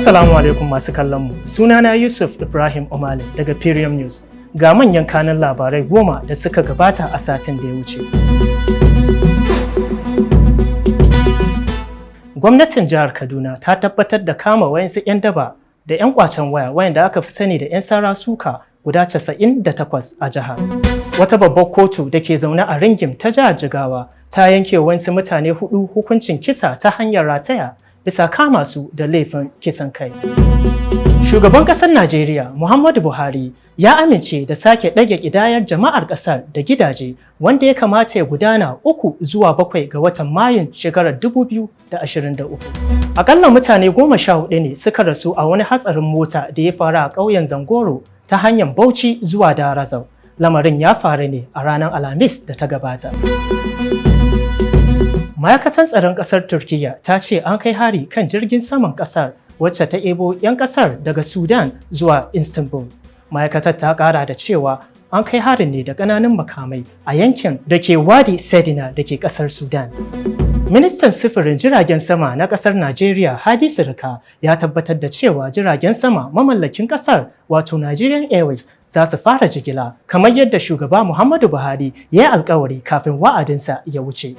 Assalamu alaikum masu kallon mu. Sunana Yusuf Ibrahim Omale daga Pirium News. Ga manyan kanan labarai 10 da suka gabata a satin da ya wuce. Gwamnatin jihar Kaduna ta tabbatar da kama wayansu 'yan daba da 'yan kwacen waya wayanda aka fi sani da 'yan sara suka guda 98 a jihar. Wata babbar kotu da ke zaune a Ringim ta jihar Jigawa ta yanke wayansu mutane hudu hukuncin kisa ta hanyar rataya bisa kama su da laifin kisan kai. Shugaban ƙasar Najeriya Muhammadu Buhari ya amince da sake ɗage ƙidayar jama'ar ƙasar da gidaje wanda ya kamata ya gudana 3 zuwa 7 ga watan Mayun shekarar 2023. Akalla mutane 14 ne suka rasu a wani hatsarin mota da ya faru a ƙauyen Zangoro ta hanyar Bauchi zuwa Darazau. Lamarin ya faru ne a ranar Alhamis da ta gabata. Ma'aikatan tsaron ƙasar Turkiyya ta ce an kai hari kan jirgin saman ƙasar wacce ta ebo 'yan ƙasar daga Sudan zuwa Istanbul. Ma'aikatar ta ƙara da cewa an kai harin ne da ƙananan makamai a yankin da ke Wadi Sedina da ke ƙasar Sudan. Ministan sifirin jiragen sama na ƙasar Najeriya Hadi Sirika ya tabbatar da cewa jiragen sama mamallakin ƙasar wato Nigerian Airways za su fara jigila kamar yadda shugaba Muhammadu Buhari ya yi alkawari kafin wa'adinsa ya wuce.